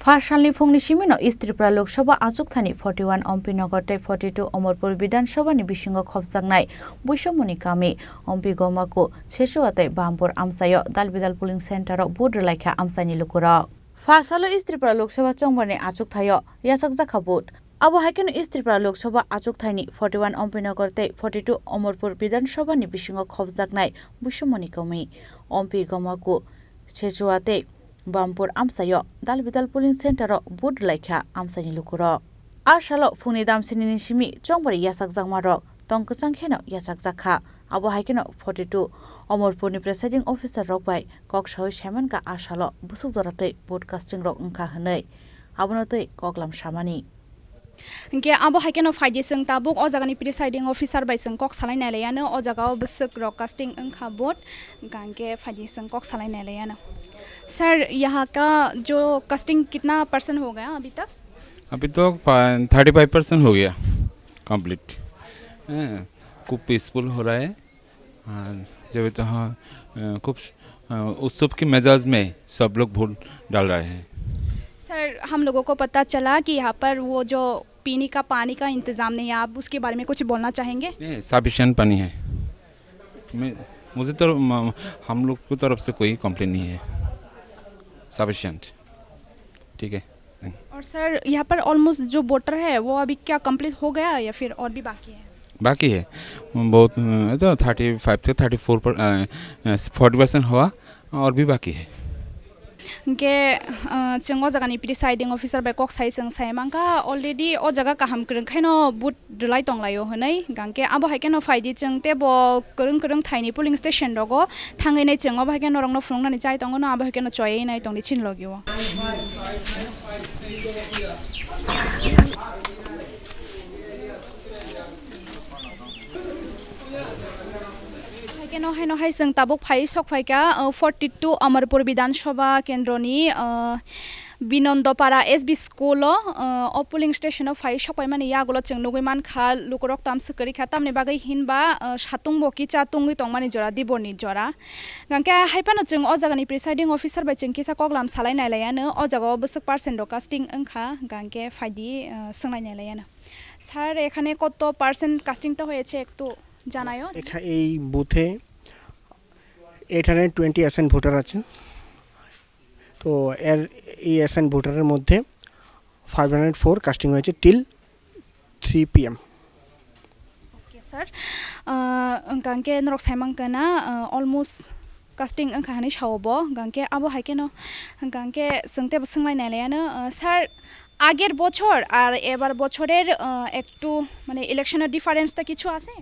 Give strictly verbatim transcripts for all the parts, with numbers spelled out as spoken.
Pha salni phungni simino East Tripura Lok Sabha achukthani forty one Ompi Nagar tei forty two Omorpur Bidhan Sabha ni bisingo khopjaknai Buisomoni kami Ompi Gomaku, Chechua tei Bampur amchaio dal bidal polling center o vote rwlaikha amchaini lukurok. Pha salo East Tripura Lok Sabha chongbarni achukthaio yachakjakha vote. Abo hai kheno East Tripura Lok Sabha achukthaini forty one Ompi Nagar tei forty two Omorpur Bidhan Sabha ni bisingo khopjaknai Buisomoni kami Ompi Gomaku, Chechua tei Bampur amchaio dal bidal polling center o vote rwlaikha amchaini lukurok. A salo phungni damsinini simi chongbari yachakjakmarok tong kwchang kheno yachakjakha. Abo hai kheno forty two Omorpurni presiding officer rok bai kok sawi saimankha a salo bwswk jora twi vote casting rok wngkha hwnwi. Abono twi koklam samani. Hinkhe abo hai kheno phaidi chwng tabuk o jagani presiding officer bai chwng kok salai nai lai ano, o jaga o bwswk rok casting wngkha vote, hinkhe phaidi chwng kok salai nai lai ano. Sir, यहाँ का जो कास्टिंग कितना परसेंट हो गया अभी तक? अभी तो थर्टी फाइव परसेंट हो गया कंप्लीट। हाँ, खूब पीसफुल हो रहा है। हाँ, जब तो हाँ, अ, खूब श-, अ, उत्सव के मिजाज में सब लोग वोट डाल रहे हैं। सर, हम लोगों को पता चला कि यहाँ पर वो जो पीने का पानी का इंतज़ाम नहीं है, आप उसके बारे में कुछ बोलना चाहेंगे? नहीं, सफिशिएंट पानी है। मैं, मुझे तो, म-, हम लोग की तरफ से कोई कंप्लेन नहीं है। सफिशिएंट। ठीक है। और सर, यहाँ पर ऑलमोस्ट जो वोटर है, वो अभी क्या कंप्लीट हो गया या फिर और भी बाकी है? बाकी है। बहुत, अ, तो थर्टी फाइव से थर्टी फोर पर, अ, अ, फोर्टी परसेंट हुआ और भी बाकी है। Hinkhe, uh, chwng o jagani presiding officer bai kok sai chwng sai mankha, already o jaga kaham kwrwng khaino vote rwlai tonglaio hwnwi, hinkhe abo hai kheno phaidi chwng teibo kwrwng kwrwng thaini polling station rogo thangwi nai chwng obo hai khe norokno phunuknani chai tongo, no abo hai kheno choyai nai tongdi chini logi o. Haikhe no haino hai chwng tabuk phai sok phaikha, uh, forty two Amarpur Bidhan Sabha Kendroni, uh, Binondopara S B school o, uh, o polling station o phai sok paimani yagulo chwng nugwi mankha lukurok tamswk kwrwi kha, tamni bagwi hinba, uh, satung bo kicha tungwi tongmani jora, diborni jora. Gangkhe hai phano chwng o jagani presiding officer bai chwng kisa koklam salai nai lai ano, o jaga o bwswk percent rok casting wngkha, gangkhe phaidi, uh, swnglai nai lai ano. Sir, এখানে কত পার্সেন্ট কাস্টিংটা হয়েছে একটু জানাও। এখা-, এই বুথে eight hundred twenty assign voter আছেন। তো এর, এই অ্যাসাইন ভোটারের মধ্যে ফাইভ হান্ড্রেড ফোর কাস্টিং হয়েছে till three PM. Oke, sir. Ah, hwnkha hwnkhe norok saimang kana, ah, almost casting wngkha hwnwi sao bo, hwnkha hwnkhe abo hai kheno, hwnkha hwnkhe chwng teibo swnglainai laiano, ah, sir, আগের বছর আর এবার বছরের, আহ, একটু মানে ইলেকশনের ডিফারেন্সটা কিছু আছে?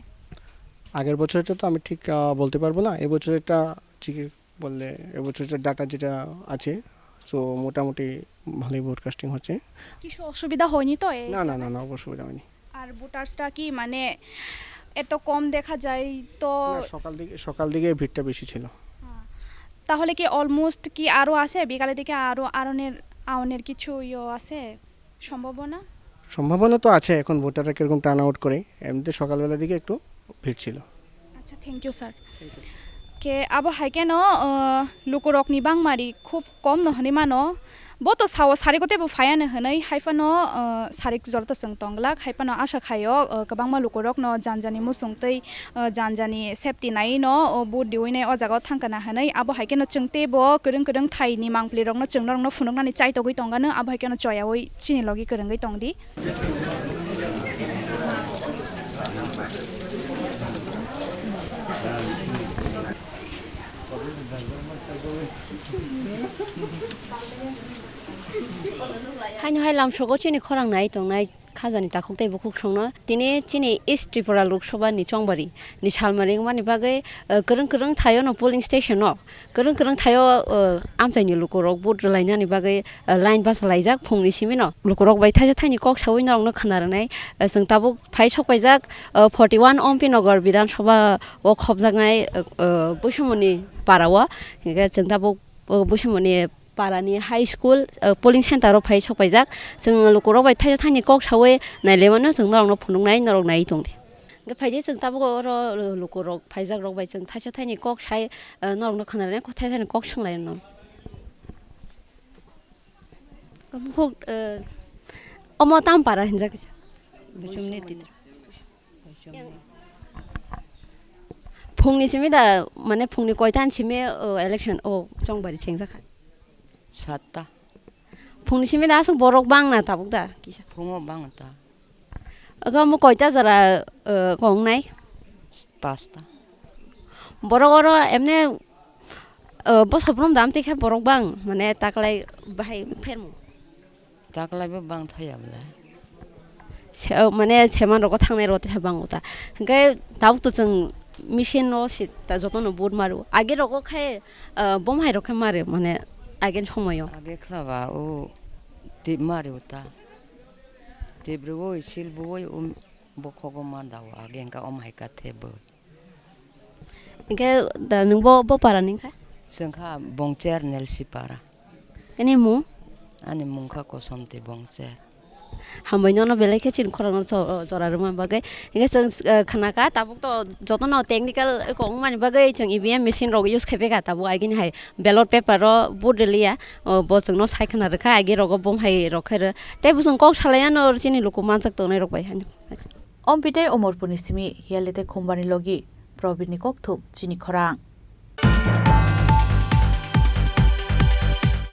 আগের বছরটা তো আমি ঠিক, আহ, বলতে পারবো না। এবছরটা ঠিক বললে, এবছরটা ডাটা যেটা আছে, তো মোটামুটি ভালোই ভোট কাস্টিং হচ্ছে। কিছু অসুবিধা হয়নি তো এই না, না, না, জায়গায়? না, অসুবিধা হয়নি। আর ভোটার্সটা কি মানে এত কম দেখা যায় তো? না, সকাল দিকে, সকাল দিকে ভিড়টা বেশি ছিল। হ্যাঁ। তাহলে কি অলমোস্ট কি আরো আছে? বিকালের দিকে আরো আরনের, আওনের কিছু ইয়ে আছে সম্ভাবনা? সম্ভাবনা তো আছে, এখন ভোটাররা কিরকম টার্ন আউট করে। এমনিতে সকালবেলার দিকে একটু ভিড় ছিল। আচ্ছা, thank you, sir. Thank you. Ke abo hai kheno, uh, lukurokni bangmari khub kom no hwnwi mano. Bo to sao sari kote bo phaiya no hwnwi, hai phano, uh, sari jora to chwng tong glak, hai phano asha khaio, uh, kwbangma lukurokno janjani muchung tei, uh, janjani safety nai no, uh, vote diwi nai o jaga o thang kana hwnwi. Abo hai kheno chwng teibo kwrwng kwrwng thai ni mangpli rokno chwng norokno phunuknani chai togwi tongano, abo hai kheno choyaui chini logi kwrwngwi tongdi. Haino hai lamsogo chini khorang nai tongnai khajani takhuk tei bukhuk songno. Tini chini East Tripura Lok Sabha ni chongbari ni salmari wngmani bagwi, eh, kwrwng kwrwng thaio no polling station no. Kwrwng kwrwng thaio, uh, amchaini lukurok vote rwlainani bagwi, uh, line bachalaijak phungni simino. Lukurok bai thaisa thaini kok saui norokno khna rwnai, uh, chwng tabuk phai sokpaijak, uh, forty one Ompi Nagar Bidhan Sabha o khopjaknai, uh, uh, Buisomoni para o. Hinkhe chwng tabuk, uh, Buisomoni para ni high school, uh, polling center o phai sokpaijak. Chwng lukurok bai thaisa thaini kok saui nailaimano chwng norokno phunuknai, norok nai tongdi. Hingke phaidi chwng tabuk oro lukurok phaijakrok bai chwng thaisa thaini kok sai, eh, norokno khwnalainai, kok thaisa thaini kok swnglainai. Bukhuk, eh, omo tam para hinjak kisa. Buchumni titra. Phungni simi da, mane phungni koitan simi, oh, election, oh, chongbari chengjak kha. Satta. Phungni simi da aswk borok bang na tabuk da kisa. Phungo bang ta. Ogo omo koita jora, eh, kongnai? Pasta. Borok oro emne, eh, bo sobrom dam tikhe borok bang, mane taklai bahai phermo. Taklai bo bang thaya bwle. Se, eh, mane seman rogo thangnai rogo tesa bang uta. Hingke tabuk to chwng machine no si ta joto no vote maru. Age rogo khe, eh, bom hai rok khe mare, mane age ni somoyo. Age khlaba o tip mari uta. Tip rwui sil bui um bokhogo ma dao age hingke om hai ka the bo. Hingke da nwng bo, bo para ni kha? Chwng kha Bongcher Nelsi para. Ani mung? Ani mung kha Kosomti Bongcher. Hambai nono belai khe chini khorang no cho-, jora rwma bagwi. Hingke chwng, eh, khna kha tabuk to joto no technical kok wngmani bagwi chwng E V M machine rok use khai phaikha tabuk agini hai ballot paper o vote rwliya. O bo chwngno sai khna rwkha agi rogo bom hai rok khe rw. Tei bo chwng kok salai ano chini luku manjak tongnai rok bai. Ompitei Omorpurni simi Hialete Khumbani logi Probirni kokthum chini khorang.